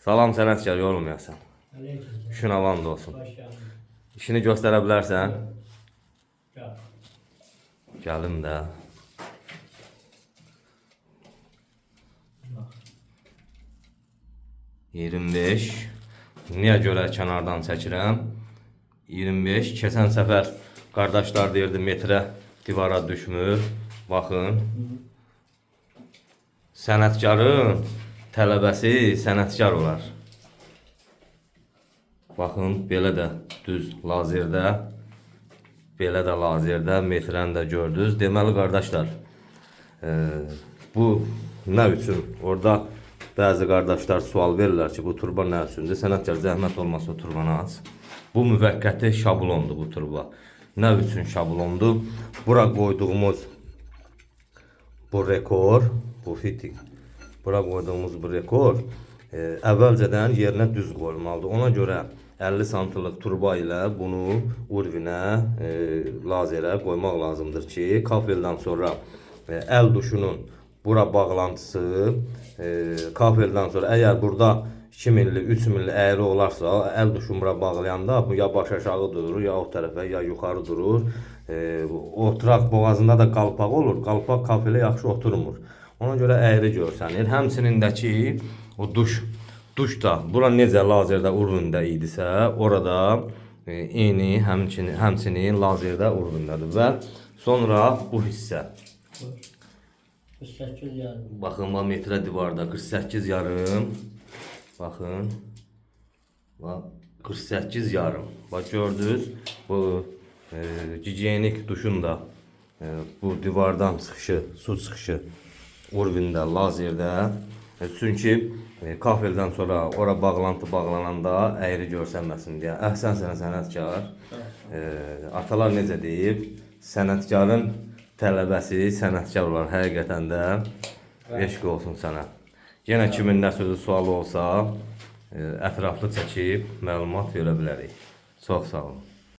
Salam sənətkar, yorulmayasan. Aleyküm. İşin avan da olsun. Hoş geldin. İşini göstərə bilərsən? Gel. Gəlim də. Bak. 25. Niyə görə kənardan çəkirəm? 25. Keçən səfər qardaşlar deyirdi metrə divara düşmür. Baxın. Sənətkarın tələbəsi sənətkar olar. Baxın, belə də düz lazerdə, belə də lazerdə metrəni də gördünüz. Deməli qardaşlar, bu nə üçün? Orada bəzi qardaşlar sual verirlər ki, bu turba nə üçündür? Sənətkar zəhmət olmasa o turbanı aç. Bu müvəqqəti şablondur bu turba. Nə üçün şablondur? Bura qoyduğumuz bu rekor, bu fitting. Bura qoyduğumuz bu rekor əvvəlcədən yerinə düz qoyulmalıdır. Ona görə 50 santlıq turba ilə bunu urvinə, lazerə qoymaq lazımdır ki, kafeldən sonra əl duşunun bura bağlantısı kafeldən sonra əgər burada 2 milli, 3 milli əyri olarsa, əl duşunu bura bağlayanda bu ya baş aşağı durur, ya o tərəfə, ya yuxarı durur. Oturaq boğazında da qalpaq olur. Qalpaq kafelə yaxşı oturmur. Ona görə əyri görsənir. Həmçinin də ki, o duş da bura necə lazerdə urvində idisə, orada eyni həmçinin lazerdə urvindədir və sonra bu hissə. Buyur. 48 yarım. Baxın, bax metrə divarda 48 yarım. Baxın. Bax 48 yarım. Bax gördünüz bu gigiyenik duşun da bu divardan çıxışı, su çıxışı urvində, lazerdə. Çünki kafeldən sonra ora bağlantı bağlananda əyri görsənməsin deyə. Əhsən sənə sənətkar. Atalar necə deyib? Sənətkarın tələbəsi sənətkar olar həqiqətən də. Eşq olsun sənə. Yenə kimin nə sözü sualı olsa, ətraflı çəkib məlumat verə bilərik. Çox sağ olun.